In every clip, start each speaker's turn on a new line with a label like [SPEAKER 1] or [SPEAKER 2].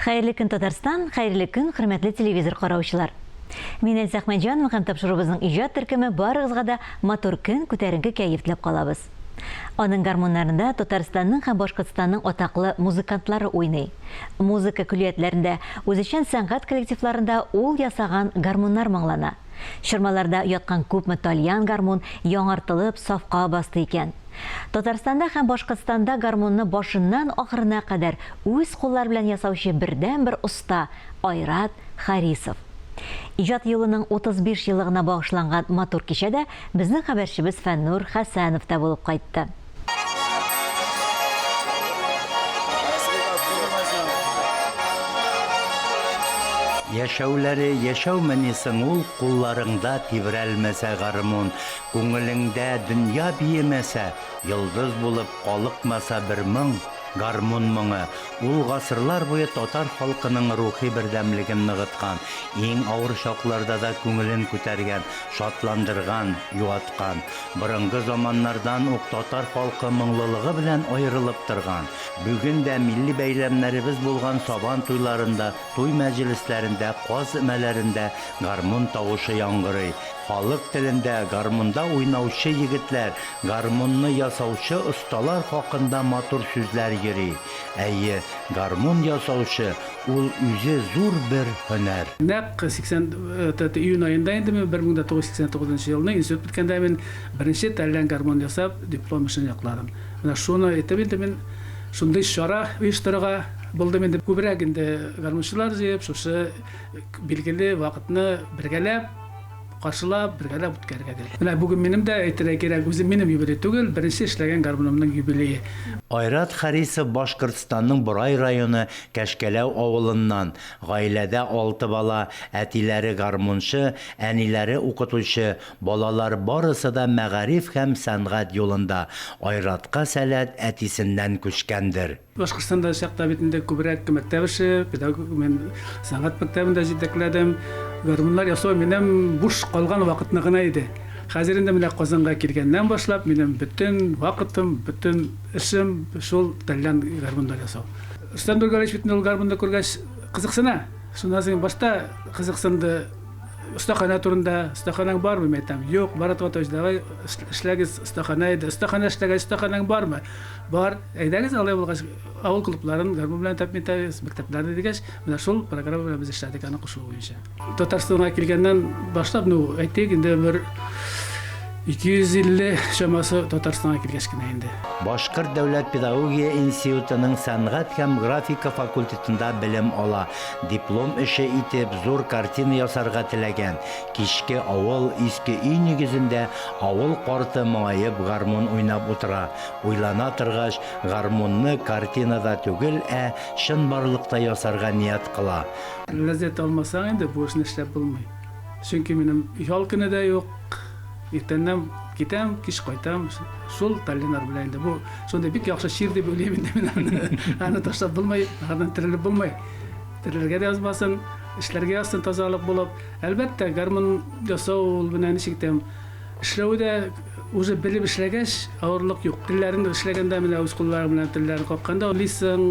[SPEAKER 1] Хәерле көн, Татарстан, хәерле көн, хөрмәтле телевизор караучылар. Мин Эльза Әхмәтҗанова һәм тапшыруыбызның иҗат төркеме барыгызга да матур көн, күтәренке кәеф теләп калабыз. Аның гармуннарында Татарстанның һәм Башкортстанның атаклы музыкантлары уйный. Музыка көллиятләрендә, үзешчән сәнгать коллективларында ул ясаган гармуннар моңлана. Чормаларда яткан күпме тальян гармун яңартылып, сафка басты икән. Татарстанда һәм Башкортстанда гармунны башыннан ахырына кадәр үз куллары белән ясаучы бердәнбер оста, Айрат Харисов. Иҗат юлының 35 еллыгына багышланган матур кичәдә безнең хәбәрчебез Фәннур Хәсәнов та булып кайтты.
[SPEAKER 2] Яшәүләре яшәүмени соң ул, кулларыңда тибрәлмәсә гармун, күңелеңдә дөнья биемәсә, йолдыз булып калыкмаса бер моң, гармун моңы. Ул гасырлар буе татар халкының рухи бердәмлеген ныгыткан, иң авыр чакларда да күңелен күтәргән, шатландырган, юаткан. Борынгы заманнардан ук татар халкы моңлылыгы белән аерылып торган. Бүген дә милли бәйрәмнәребез булган Сабан туйларында, туй мәҗлесләрендә, каз өмәләрендә гармун тавышы яңгырый. Халык телендә гармунда уйнаучы егетләр, гармунны ясаучы осталар хакында матур сүзләр йөри. Әйе, гармун ясаучы, ул үзе зур бер һөнәр.
[SPEAKER 3] Нәкъ 80 июнь аенда инде мин 1989 нчы елны институт беткәндә мин беренче тальян гармун ясап диплом эшен якладым. Менә шуны әйтеп инде мин шундый чара оештырырга булдым инде. Күбрәк инде гармунчылар җыеп, шушы билгеле вакытны бергәләп каршылап, бергәләп үткәрергә дип. Менә бүген минем дә, әйтергә кирәк, үзем минем юбилей түгел, беренче эшләгән гармунымның юбилее.
[SPEAKER 2] Айрат Харисов Башкортстанның Борай районы Кәшкәләү авылыннан. Гаиләдә алты бала, әтиләре гармунчы, әниләре укытучы, балалар барысы да мәгариф һәм сәнгать юлында. Айратка сәләт әтисеннән күчкәндер.
[SPEAKER 3] Башкортстанда чакта бит инде күбрәк мәктәп эше, педагог, мин сәнгать мәктәбен дә җитәкләдем. Гармуннар ясау минем буш калган вакытны гына иде. Хәзер инде менә Казанга килгәннән башлап минем бөтен вакытым, бөтен эшем шул тальян гармуннар ясау. Рөстәм Нургалиевич бит инде ул гармунны күргәч кызыксына. Шуннан соң башта кызыксынды. Остаханә турында, остаханаң бармы, мин әйтәм, юк, Марат Ватович, давай эшләгез, остаханә иде. Остаханә эшләгәч, остаханаң бармы? Бар. Әйдәгез, алай булгач, авыл клубларын гармун белән тәэмин итәбез, мәктәпләрне дигәч, менә шул программа белән без эшләдек, аны кушылу буенча. Татарстанга килгәннән башлап, ну, әйтик, инде бер 250 чамасы Татарстанга килгәч кенә инде.
[SPEAKER 2] Башкорт дәүләт педагогия институтының сәнгать һәм графика факультетында белем ала. Диплом эше итеп зур картина ясарга теләгән. Кичке авыл, иске өй нигезендә авыл карты моңаеп гармун уйнап утыра. Уйлана торгач, гармунны картинада түгел, ә чынбарлыкта ясарга ният кыла.
[SPEAKER 3] Ләззәт алмасаң инде бу эшне эшләп булмый. Чөнки минем ял көне дә юк. Иртәннән китәм, кич кайтам. Шул тальяннар белән инде. Бу шундый бик яхшы чир дип уйлыйм инде мин аны. Аны ташлап булмый, аннан терелеп булмый. Терелергә дә язмасын, эшләргә язсын тазалык булып. Әлбәттә, гармун ясау ул менә ничек әйтәм, эшләве дә уже белеп эшләгәч, авырлык юк. Телләрен эшләгәндә менә үз кулларың белән телләрен какканда уйлыйсың,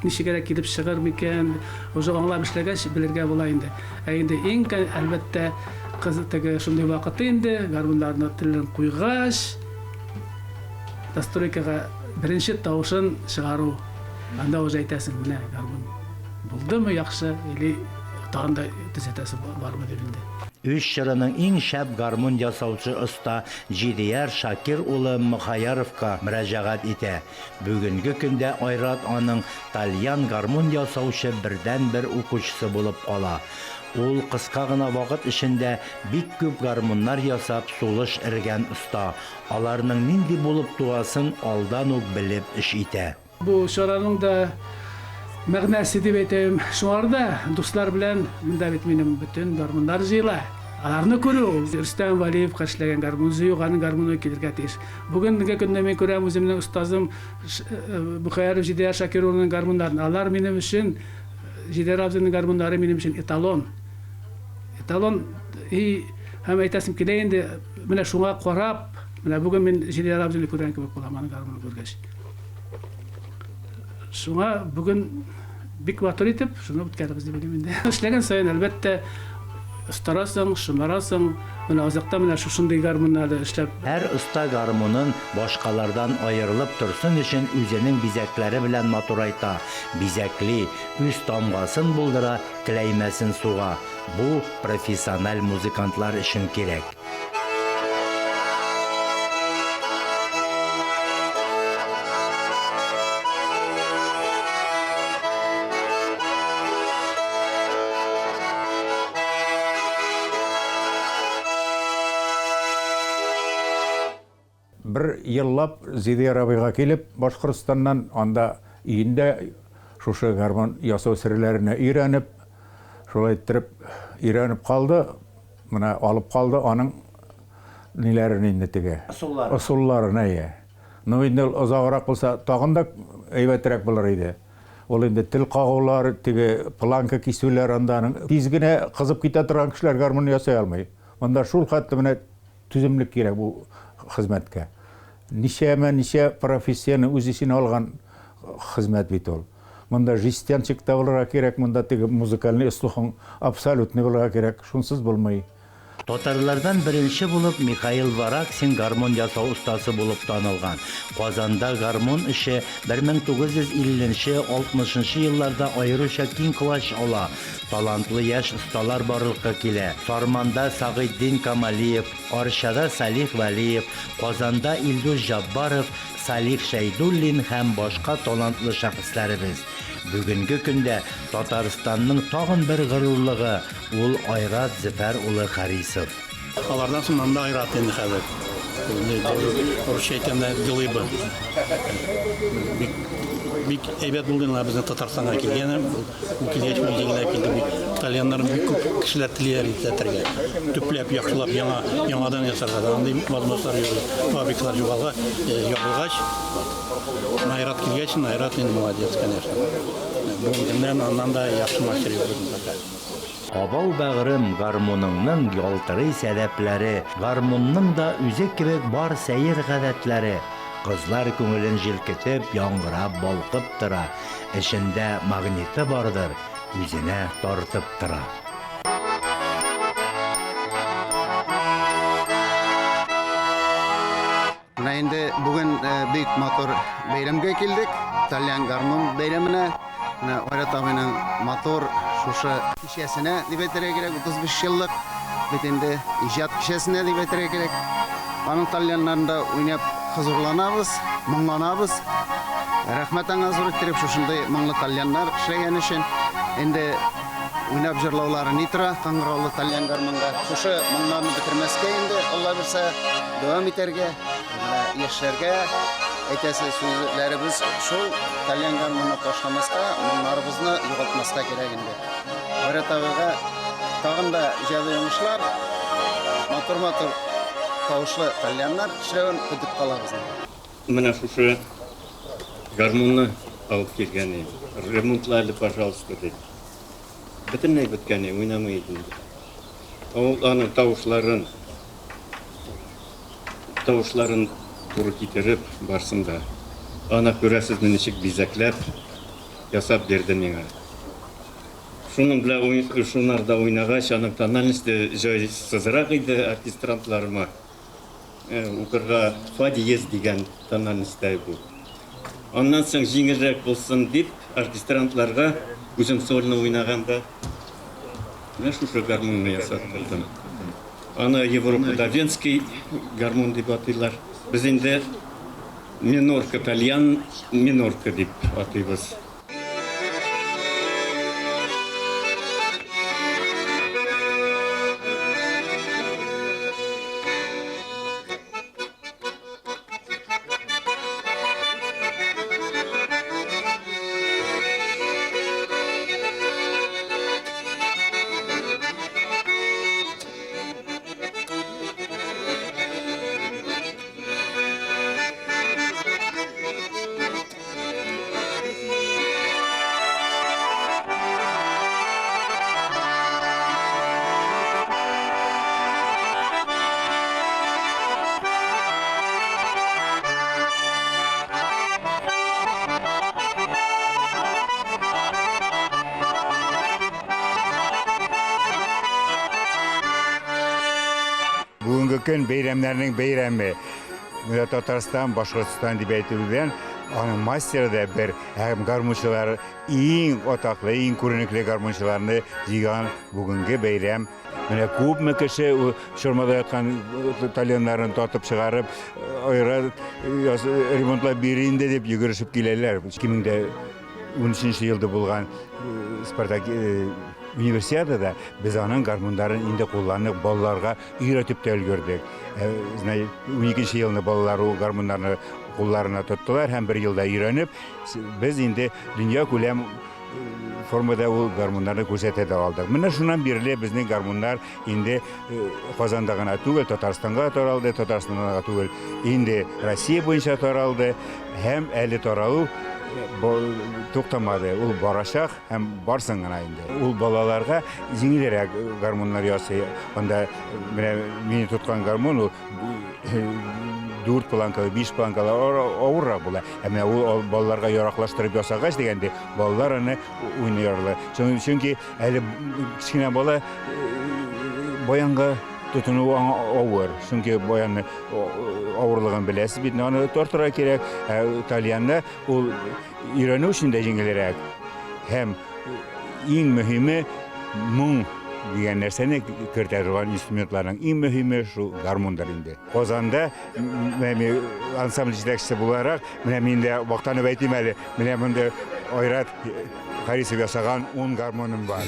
[SPEAKER 3] ничегрәк килеп чыгыр микән, уже аңлап эшләгәч белергә була инде. Ә инде иң, әлбәттә, Кыз теге шундый вакыты инде, гармуннарны телен куйгач, настройкага беренче тавышын чыгару. Анда уже әйтәсең, менә гармун булдымы яхшы или тагын да төзәтәсе бармы дип инде.
[SPEAKER 2] Үз чорының иң шәп гармун ясаучы оста Җидеяр Шакир улы Мөхәяровка мөрәҗәгать итә. Бүгенге көндә Айрат аның тальян гармун ясаучы бердәнбер укучысы булып кала. Ул кыска гына вакыт эчендә бик күп гармуннар ясап сулыш өргән оста, аларның нинди булып туасын алдан ук белеп эш итә.
[SPEAKER 3] Бу чараның да мәгънәсе дип әйтәем шуңарда, дуслар белән монда бит минем бөтен гармуннар җыела. Аларны күрү, ул Рөстәм Вәлиевка эшләгән гармун җыю, аның гармуны килергә тиеш. Бүгенге көндә мин күрәм үземнең остазым Бөхәяров Җидеяр Шакир улының гармуннарын. Алар минем өчен Җидәр абзыйның гармуннары минем өчен эталон. Эталон и һәм әйтәсем килә инде, менә шуңа карап, менә бүген мин Җидәр абзыйны күргән кебек булам аның гармунын күргәч. Шуңа бүген Бик матур итеп шуны үткәрәбез дип уйлыйм инде. Эшләгән саен, әлбәттә, остарасың, шомарасың. Менә азакта менә шушындый гармунны әле эшләп.
[SPEAKER 2] Һәр оста гармунын башкалардан аерылып торсын өчен үзенең бизәкләре белән матурайта, бизәкли, үз тамгасын булдыра, кләймәсен суга. Бу профессиональ музыкантлар өчен кирәк.
[SPEAKER 4] Бер еллап Зидияр абыйга килеп, Башкортстаннан, анда өендә шушы гармун ясау серләренә өйрәнеп, шулай иттереп өйрәнеп калды. Менә алып калды аның ниләрен инде теге.
[SPEAKER 2] Ысулларын.
[SPEAKER 4] Ысулларын, әйе. Ну инде ул озаграк булса, тагын да әйбәтрәк булыр иде. Ул инде тел кагулар, теге планка кисүләр анда аның. Тиз генә кызып китә торган кешеләр гармун ясый алмый. Монда шул хәтле менә түземлек кирәк бу хезмәткә. Ничәмә ничә профессияне үз эченә алган хезмәт бит ул. Монда жестянчик та булырга кирәк, монда теге музыкальный слухың абсолютный булырга кирәк, шунсыз булмый.
[SPEAKER 2] Татарлардан беренче булып Михаил Вараксин гармун ясау остасы булып танылган. Казанда гармун эше 1950 нче, 60 нчы елларда аеруча киң колач ала. Талантлы яшь осталар барлыкка килә. Сарманда Сәгыйтдин Камалиев, Арчада Салих Вәлиев, Казанда Илдус Җаббаров, Салих Шәйдуллин һәм башка талантлы шәхесләребез. Бүгенге көндә Татарстанның тагын бер горурлыгы, ул Айрат Зөфәр улы Харисов.
[SPEAKER 5] Алардан соң монда Айрат инде хәзер. Русча әйткәндә, глыба. Бик, бик әйбәт булды инде безнең Татарстанга килгәне. Ул килгәч, ул җиңеләп килде бик. Тальяннарын бик күп кешеләр телиләр итәтергә. Төпләп, яхшылап, яңа, яңадан ясарга. Андый возможностьлар юк. Фабрикалар югалга, ябылгач, Айрат килгәч, Айрат инде молодец, конечно. Бүгенге көннән аннан да яхшы мастер юк безнең пока.
[SPEAKER 2] Абау бәгърем, гармуныңның ялтырый сәдәпләре, Гармунның да үзе кебек бар сәер гадәтләре. Кызлар күңелен җилкетеп, яңгырап, балкып тора. Эчендә магниты бардыр, үзенә тартып тора.
[SPEAKER 6] Менә инде бүген бик матур бәйрәмгә килдек. Тальян гармун бәйрәменә. Менә Айрат абыйның матур шушы кичәсенә дип әйтергә кирәк, 35 еллык бит инде иҗат кичәсенә дип әйтергә кирәк. Аның тальяннарында уйнап хозурланабыз, моңланабыз. Рәхмәт аңа зур иттереп шушындый моңлы тальяннар эшләгән өчен. Инде уйнап җырлаулары ни тора, кыңгыраулы тальян гармунга. Шушы моңнарны бетермәскә инде, Алла бирсә, дәвам итәргә. Менә яшьләргә әйтәсе сүзләребез шул, тальян гармунны ташламаска, моңнарыбызны югалтмаска кирәк инде. Айрат абыйга тагын да иҗади уңышлар, матур-матур тавышлы тальяннар эшләвен көтеп калабыз инде.
[SPEAKER 7] Менә шушы гармунны алып килгән идем. Ремонтла әле, пожалуйста, дип. Бөтенләй беткән иде, уйнамый иде инде. Ул аның тавышларын, тавышларын туры китереп барсын да. Ана күрәсезме, ничек бизәкләп ясап бирде миңа. Шуның белән шунарда уйнагач, аның тональности җайсызрак иде оркестрантларыма. Укырга фа диез дигән тональностьта бу. Аннан соң җиңелрәк булсын дип, оркестрантларга үзем сольно уйнаганда менә шушы гармунны ясаттырдым. Аны Европада венский гармун дип атыйлар. Без инде минорка, тальян минорка дип атыйбыз.
[SPEAKER 4] Бүгенге көн бәйрәмнәрнең бәйрәме. Менә Татарстан, Башкортстан дип әйтүдән аның мастеры да бер һәм гармунчылар иң атаклы, иң күренекле гармунчыларны җыйган бүгенге бәйрәм. Менә күпме кеше чормада яткан тальяннарын тартып чыгарып, айра ремонтлап бир инде дип йөгерешеп киләләр. 2013 елда булган Спартак универсиадада без аның гармуннарын инде кулланып, балаларга өйрәтеп тә өлгердек. 12 елны балалар ул гармуннарны кулларына тоттылар һәм бер елда өйрәнеп, без инде дөнья күләм формада ул гармуннарны күрсәтә дә алдык. Менә шуннан бирле безнең гармуннар инде Казанда гына түгел, Татарстанга таралды, Татарстанда гына түгел, инде Россия буенча таралды һәм әле таралу туктамады. Ул барачак һәм барсын гына инде. Ул балаларга җиңелрәк гармуннар ясый. Анда менә мине тоткан гармун ул дүрт планкалы, биш планкалы авыррак була. Ә менә ул балаларга яраклаштырып ясагач дигәндә, балалар аны уйный алалар. Чөнки әле кечкенә бала баянга тотыну аңа авыр. Чөнки баянны авырлыгын беләсез бит, аны тартырга кирәк. Ә тальянда ул өйрәнү өчен дә җиңелрәк. Һәм иң мөһиме моң дигән нәрсәне кертә торган инструментларның иң мөһиме шул гармундыр инде. Казанда менә ансамбль җитәкчесе буларак, менә мин дә мактанып әйтим әле, менә монда Айрат Харисов ясаган 10 гармоным бар.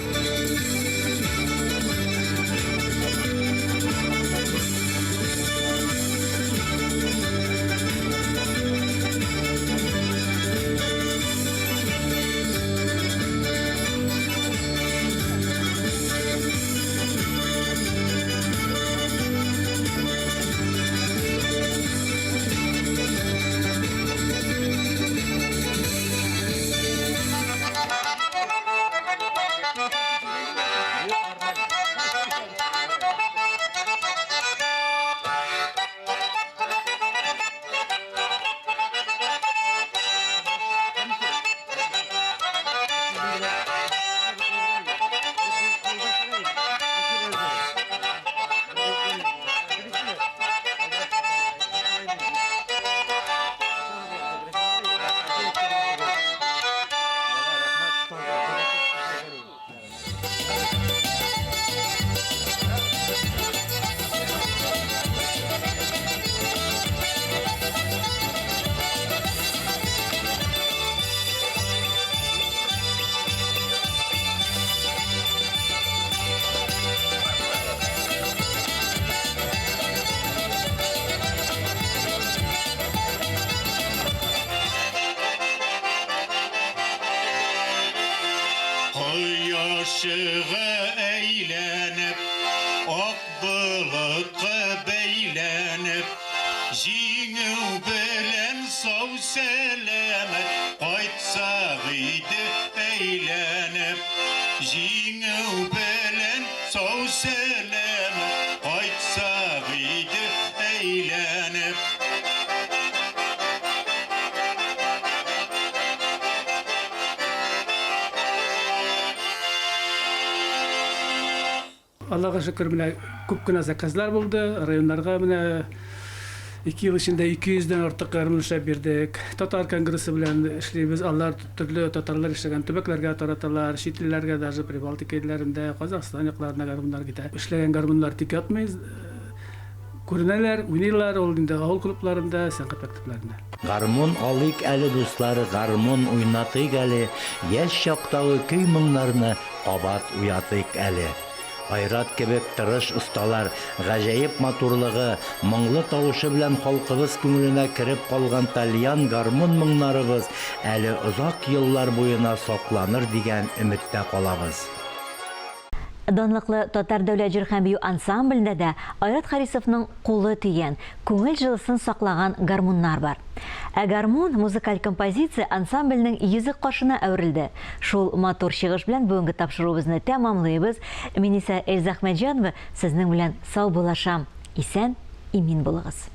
[SPEAKER 8] Кояшыга әйләнеп, ак болытка бәйләнеп, җиңү белән сау-сәламәт кайтсак иде әйләнеп. Җиңү белән сау-сәламәт кайтсак иде әйләнеп.
[SPEAKER 3] Аллага шөкер, менә күп кенә заказлар булды. Районнарга менә ике ел эчендә 200 дән артык гармун эшләп бирдек. Татар конгрессы белән эшлибез. Алар төрле татарлар яшәгән төбәкләргә тараталар, чит илләргә даже Прибалтика илләрендә, Казахстан якларына гармуннар китә. Эшләгән гармуннар тик ятмый, күренәләр, уйныйлар ул инде авыл клубларында, сәнгать мәктәпләрендә.
[SPEAKER 2] Гармун алыйк әле, дуслар, гармун уйнатыйк әле, яшь чактагы көй-моңнарны кабат уятыйк әле. Айрат кебек тырыш осталар, гаҗәеп матурлыгы, моңлы тавышы белән халкыбыз күңеленә кереп калган тальян гармун моңнарыбыз әле озак еллар буена сакланыр дигән өметтә калабыз.
[SPEAKER 1] Данлыклы Татар дәүләт җыр һәм бию ансамблендә дә Айрат Харисовның кулы тигән, күңел җылысын саклаган гармуннар бар. Ә гармун, музыкаль композиция ансамбльнең йөзек кашына әверелде. Шул матур чыгыш белән бүгенге тапшыруыбызны тәмамлыйбыз. Мин исә Эльза Әхмәтҗанова сезнең белән саубуллашам. Исән, имин булыгыз.